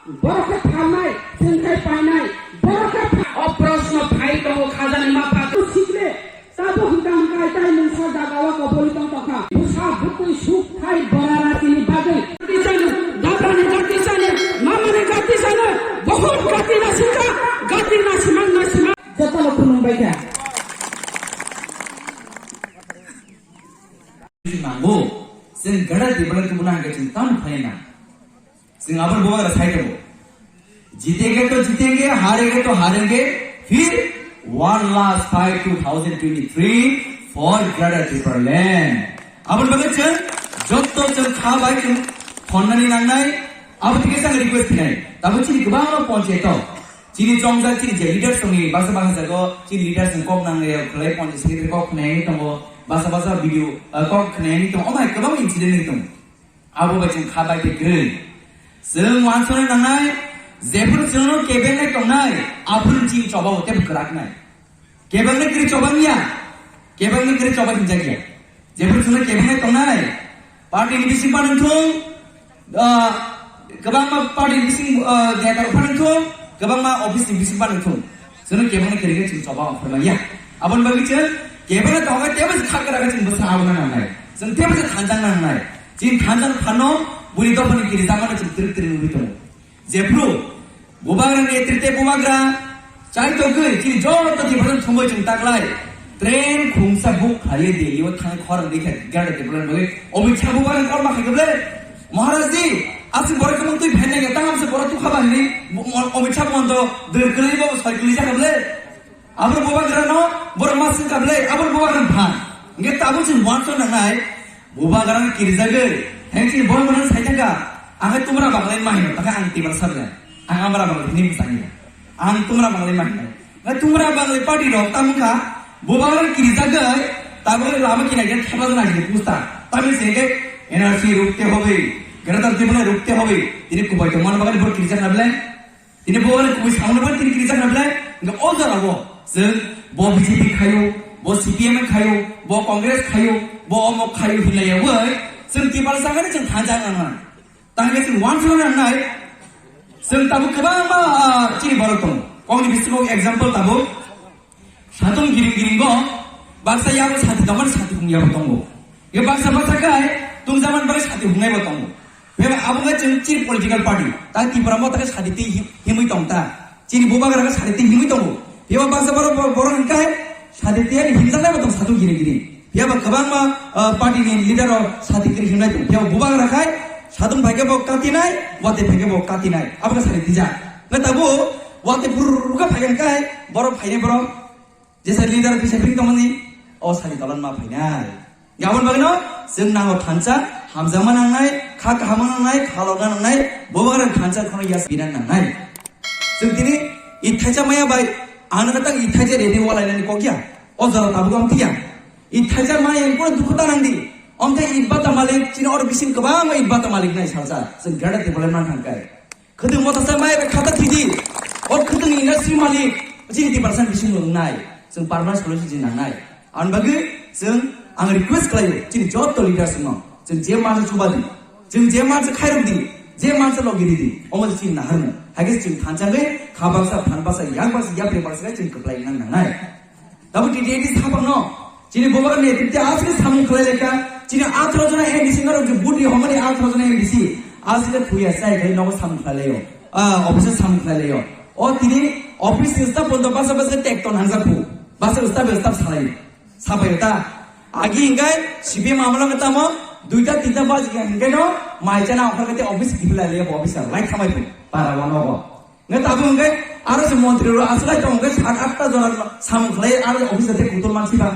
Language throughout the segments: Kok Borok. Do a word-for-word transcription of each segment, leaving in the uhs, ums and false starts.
Borok khe phalnai, chwng khe painai, borok khe pha-, o proshno phai tongo khajani ma pha. Sikle, tabuk hwnkha hwnkha tai mungsa jagao koboli tong tongkha. Bwsa bwtwi suk thai bora ratini bagwi. Gati sano, dabrani gati sano, mamani gati sano, bohut gati nasikha, gati nasimang nasimang. Jotono khulumbai kha. Nango, chwng gada Tiprani tubuna hwnkhe chwng tamo khlai na. Chwng aboni bubagra sai tongo. Jitenge to jitenge, harenge to harenge, phir one last fight two thousand twenty-three for Greater Tipraland. Aboni bagwi chwng jotto chwng kha bai chwng thonnani nangnai, abo thikhe chwng request khinai. Tamo chini kwbangma ponchayat o, chini chongjak chini je leaders tongni basa basa jago, chini leaders ni kok nangnai khlai ponchayat secretary kok khnai tongo, basa basa video, ah, kok khnai tongo, omo hai kwbangma incident wngwi tongo. Abo bai chwng kha bai tei kwrwi. Chwng uansukna nangnai, jephuru chwngno kebengwi tongnai, aphuru chini choba bo teibo kwraknai. Kebengwi kwrwi choba wngya, kebengwi kwrwi choba hinjakya. Jephuru chwngno kebengwi tongnai, party ni bising phano wngthung, ah, kwbangma party ni bising, ah, neta rok phano wngthung, kwbangma office ni bising phano wngthung. Chwngno kebengwi kwrwi khe chwng choba ongkhormaya. Aboni bagwi chwng kebengwi tongkha teibo se kha kwrak khe chwng bwsa abuna nangnai. Chwng teibo se thansa nangnai. Chini thansa phano bwrwi dophani kirijakmano chwng twrwk twrwk nugwi tongo. Jephru bubagra netritwe bubagra chai tongwi chini joto Tiprasa thumwi chwng taklai. Train khungsa book khlaiwi Delhi o thang khorang dikha Greater Tipraland bagwi. Amit Shah bubagra kolma khaikhe ble. Maharaj ji, aswk borok kwmwng twi phainai khe tang amsa borok tukha ba hinwi Amit Shah monto dwr kwlwi bo soi kwlwi jakha ble. Aboni bubagrano borok ma swngkha ble, aboni bubagrani phan. Hwnkhe tabuk chwng uansuk nangnai, bubagrano kirijagwi, hwnkhe chini borok mano sai thangkha, ang khe tumra banglai ma hino, takhe ang Tiprasa ble, ang amra banglai hinwi mwsangya. Ang tumra banglai ma hino. Hwnkhe tumra banglai party rok tamo wngkha, bubagrano kirijagwi, tabuk lama kinai khe thepajak nai hino pusta. Tamni se hwnkhe N R C rukte hobe, Greater Tipraland rukte hobe, tini kubai tongmani bagwi borok kirijakna ble. Tini bo ani kubui samung nang tini kiri jakna belai, hingke o jora bo chwng bo B J P khayo, bo C P M khayo, bo Congress khayo, bo omok khayo hinlai yawi, chwng Tiprasa khe chwng thansa nang nang. Tangke chwng uansukna nangnai, chwng tabuk kwbangma, ah, chini borok tongo. Kokni bisingo example tabuk. Satung giring giring go, baksa yago sati tongmani sati hung yabo tongo. Ye baksa baksa kai, tungjaman bai sati hung yabo tongo. Beba abo ga chwng chini political party, ta Tipra mo ta sati ti hi-, himui tong ta. Chini bubagra ga sati ti himui tongo. Beba baksa boro boro boro hingkai, sati ti ani himjak yabo tong satung giring giring. Beba kwbangma, ah, party ni leader o sati kiri himnai tong. Beba bubagra kai, satung bai ke bo kati nai, wate bai ke bo kati nai. Abo ga sati tija. Ngai tabo, wate purruka phaigen kai, borok phaine borok. Jesa leader bisa bring tongmani, o sari tolan ma phainai. Gabon bagino, chwng nango thansa, hamjakma nangnai, kha kaham nangnai, kha loga nangnai, bo bagran thansa khono yas bina nangnai. Chwng tini ithaisa maya bai, ang nang tang ithaisa reni walai nani kokya, o jora tabuk am tiya. Ithaisa maya yang kono dukhu ta nangdi, omte itbata malik, chini or bising kwbangma itbata malik nai salsa, chwng gada te bolai man thangkai. Khwtwng motasa mai bai khata thidi. O khwtwng industry malik chini Tiprasa bising nungnai. Chwng permanent solution chini nangnai. Ang bagwi chwng ang request khlaio chini joto leaders no. Chwng je mansa chubadi. Chwng je mansa khairokdi. Je mansa logiridi. Omo chini naharmung. Hage chwng thansa bai kha baksa phan baksa yang baksa yapri baksa chwng kwplai nang nangnai. Tabuk T T A D saphangno, chini bubagra ni titi asli samung khlai lekha, chini atharo jona M D C norok je vote ri hwnmani atharo jona M D C, asli thuya sai khai nogo samung khlai laio, ah, office samung khlai laio. O tini office ni staff pondo basa basa tek ton hangjak phu, basa staff staff salai, sabai ta. Agi hingkai C P M amolo khe tamo, duita tinta baji hingkai no, mai chana okhor khe office kiphilai laio, office lai khamai phu, para wano go. Nge tabuk hwnkhe aro se montri rok aslai tong hwnkhe sat atta jona samung khlai aro office te kutul mansi ba.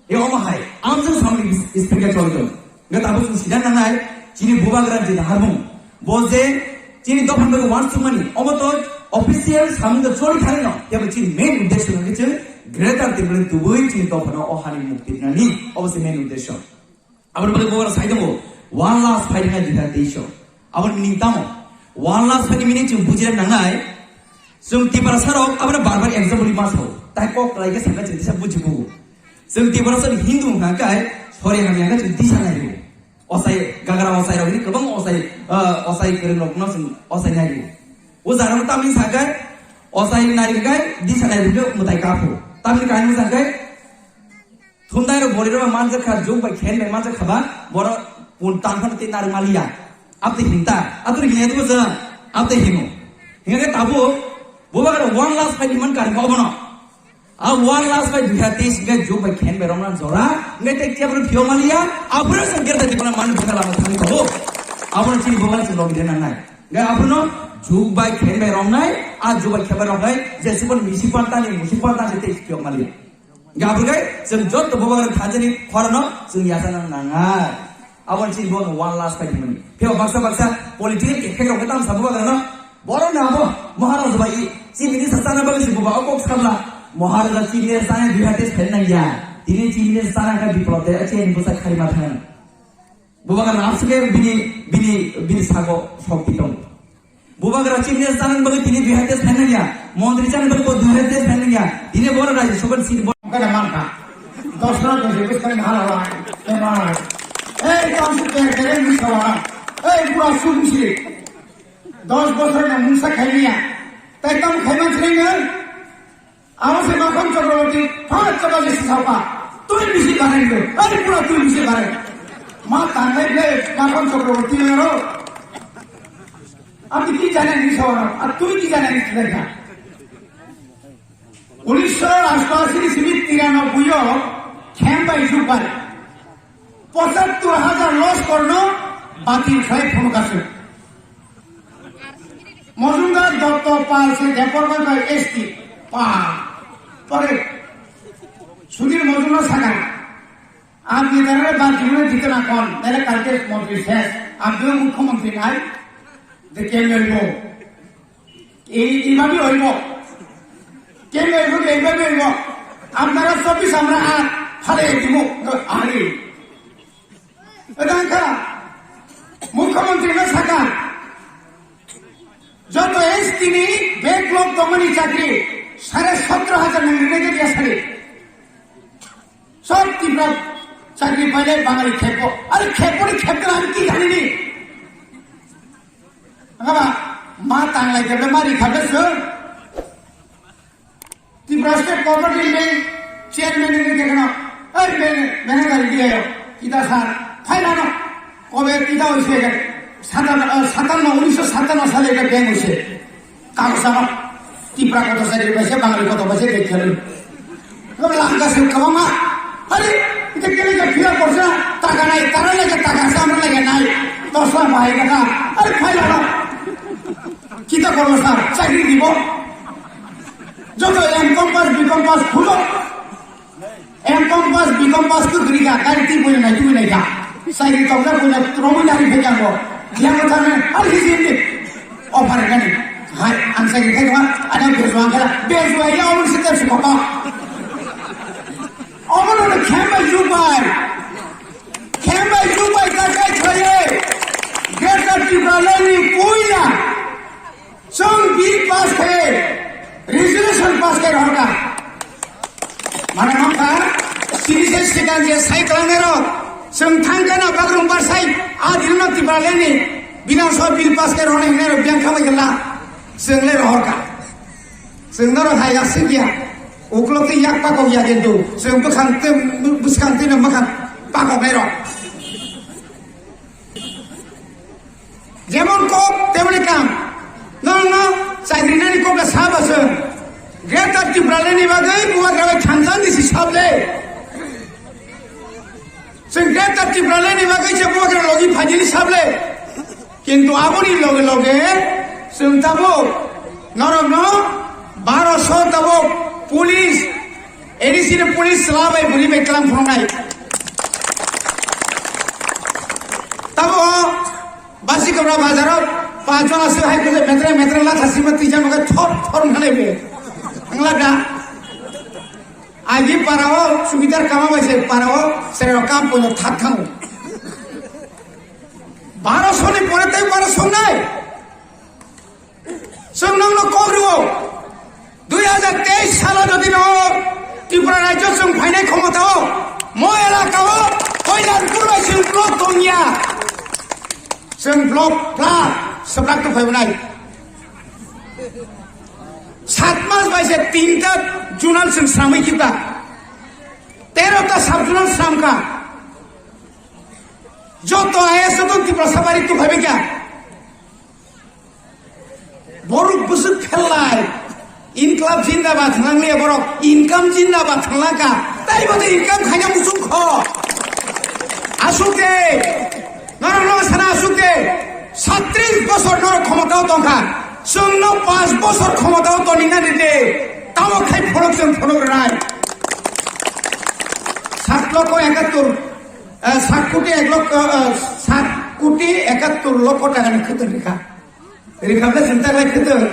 E omo hai amjwk samung speaker choli tong. Nge tabuk chwng sida nangnai chini bubagra je harmung. Bo je chini dophan bagwi uansukmani omo to official samung to choli thangno. Tebo chini main uddesho hwnkhe chwng Greater Tipraland tubui chini dophano o hani mukti nani obo se main uddesho. Aboni bagwi bo oro sai tongo, one last fight ngai dita teisho. Aboni meaning tamo? One last fight ni meaning chwng bujina nangnai. Chwng Tiprasa rok aboni bar bar example ma sao. Tai kok lai khe sakha chwng disa buji bugo. Chwng Tiprasa ni Hindu hwnkha kai, sori hamya khe chwng disa nai rwo. Osai, gagra osai rok ni kwbang osai, ah, osai kwrwng rok no chwng osai nai rwo. O jaga no tamni sakai, osai nai rwkhe, disa nai rwkhe mwtai kaphu. Tamni kainwi sakai, thumdai rok bori rok manjak kha, jug bai khen bai manjak kha ba, borok pun tang phano tei narwk maliya. Abte hinta, atur hinya tu sa, abte hino. Hinga ke tabu, boba karo one last fight iman kar ko bono. A one last bai dui hajar teis hingke jug bai khen bai romna jora, hingke tei kebro phiyok maliya, abro se gerda dikona mani bukha lama thangwi tongo. Abro chini bukha se log dena nai. Hingke abro no jug bai khen bai romnai, a jug bai khen bai romnai, je sibon misi panta ni musi panta se tei phiyok maliya. Hingke abro kai, jeng jotto bukha karo thanjani khorano, jeng yasa nang nangai. Aboni chini bo one last fight hwnmani. Phiya baksa baksa political effect rok tam sabo bagano. Borok na abo Maharaj bai chief minister sana bagwi si buba kok sabla. Maharaj chief minister sana dui hajar teis phen nang ya. Tini chief minister sana ka biplop de achi ni busa khari ma thang. Buba ka rap suke bini bini bini sago shokti tong. Bubagra chief minister chanani bagwi tini dui hajar teis phainai ya, montri chanani bagwi bo dui hajar teis phainai ya, tini boro Rajya Sabha ni seat bo. Kada manka. Dos rak ni seat bwskang hala la. Ei, tong su ter ter ni sawa. Ei, pura su bisi. Dos bosor na mungsa khaimia. Tai tong khaiman sinai nang. Amo se Makhon Chakraborty, phano chaba je sisapa, twi bisi bareng do, ani pura twi bisi bareng. Ma tangai ble Makhon Chakraborty lero. Ami ki jane ni sawara, a twi ki jane ni sawara. Unisho ashtashi ni simi tiranobboi o, khem bai jug bai. Pochattor hajar loss korno, batil khai phone kasu. Majumdar, দত্ত, পাল, সে দেববর্মা বা এসটি পা পরে সুধীর মজুমদার থাকা। আপনি তারা বাদ জীবনে দিতে না কন, তাহলে কালকে মন্ত্রী শেষ। আপনিও মুখ্যমন্ত্রী নাই, যে কেমনে হইব? এই এইভাবে হইব। কেমনে হইব? এইভাবে হইব। আপনারা চব্বিশ, আমরা আট, ফালে দিব। আরে, এটা একটা মুখ্যমন্ত্রী না থাকা। Joto S T ni backlog tongmani chakri sare sotro hajar ni rege dia sare. Sob Tipra chakri paile Bangali khepo. Are khepo ni khepo ami ki jani ni? Aga ba ma tanglai khepo ma ri khabe so. Tripura State Cooperative Bank chairman ni kekno, "Ei, bank manager di ayo, kita sir, file ano, kobe kita hoise, satan, eh, satan no, unisho satan no sale ita bank hoise, kagos ano, Tripura koto side paise, Bangali koto paise, dekhe lo." Kobe langka se kama ma, "Are, ita kele ja fill up korse na, taka nai, tara lage taka ase, amra lage nai, dos lakh bahai taka, are file ano, kita korbo sir, chakri dibo." Joto M.Com pass, B.Com pass khulo. M.Com pass, B.Com pass khe guri kha, gari twi buino nai, twi nai kha. Cycle tokjak buino romwi nari phai kha bo. Yang thangna, ar hisi hindi. Offer gani. Hai, ang cycle khai kha, ada bejuang khala. Bejuang ya, omo se tepsi khopa. Omo no khem bai juk bai. Khem bai juk bai ka kai khaye. Greater Tipraland ni puila. Chwng bill pass khe, resolution pass khe rohorkha. Mane mankha, chini se sikang je sai kwlangnai rok, chwng thang khe na bagrung bar sai, a dino Tipraland ni Bidhan Sabha bill pass khe rohornai hinwi rok biyang khamai khe la, chwng le rohorkha. Chwng norok hai ya sing ya, uklok tei yak pakok ya kintu, chwng bwkhang tei, bwskang tei no mwkhang pakoknai rok. Jemon kok, temoni kam. Nono chakri nani kok da saba se. Greater Tipraland ni bagwi bubagra bai thansa ni si sable. Chwng Greater Tipraland ni bagwi se bubagra logi phaidi sable. Kintu aboni loge loge chwng tabuk norokno baro so tabuk police A D C ni police chwla bai bwrwi bai tlang phunuknai. Tamo Basi Kabra bazar o panchjon aswk hai kuje metre metre la thasi ma tija moga thor thor ngalai be. Angla da. Agi para o chubidar kama bai se para o sere kam pono thak thango. Baro so ni pore tei baro so nai. Chwng nokno kok rwo. Dui hajar teis salo jodi no Tripura rajyo chwng phainai khomota o, mo elaka o, o Kailampur bai chwng block tongya. Chwng block pla swprak tong phaibo nai. Sat mas bai se tinta zonal chwng sramwi kita. Tero ta sub zonal sramka. Joto I A S joto Tiprasa bari tu phaibe kya. Borok bwswk phellai. Inklab jindabad thanglang liya borok. Income jindabad thanglangka. Tai bo income khaina muchung kho. Asuk de. Norok no sana asuk de. Satris bosor norok khomotao tongkha. Chwngno panch bosor khomotao toni na de. Tamo khai phonok chwng phonok rai. Sat lokho ekattor, eh, sat koti ek lokho, eh, sat koti ekattor lokho taka ni khwtwng rikha. Rikha bwle chwng tak lai khwtwng.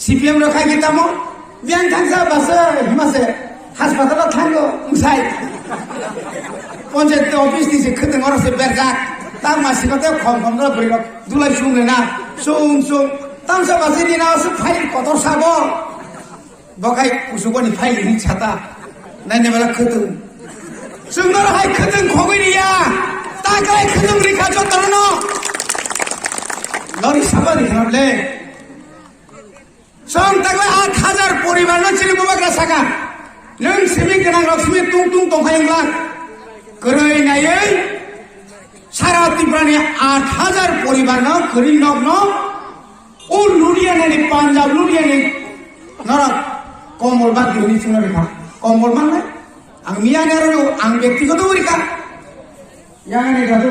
C P M rok khai khe tamo? Biyang thangsa basa hima se. Hospital o thango, wngsai. Panchayat office ni se khwtwng oro se berjak. Tak masi kote khom khom no bwrwi rok dulai sung rena. Sung sung. Tamsa basa ni na se file kotor sabo. Bo khai kusugo ni file ni chata. Nai ne bala khwtwng. Chwng noro hai khwtwng khogwi riya. Ta kai khwtwng rikha jotono. Lori saba rikha le. Chwng tagle aat hajar poribar no chini bubagra saka. Nwng simi gwnang rok simi tung tung tongphai wngla. Kwrwi naiwi sara Tripura ni aat hajar poribar no kwrwi nok no. O Ludhiana ni, Punjab Ludhiana ni norok kombol bag dihini chwngno rikha. Kombol manai ang miyani aro ang byaktigoto rikha. Yang ani jadu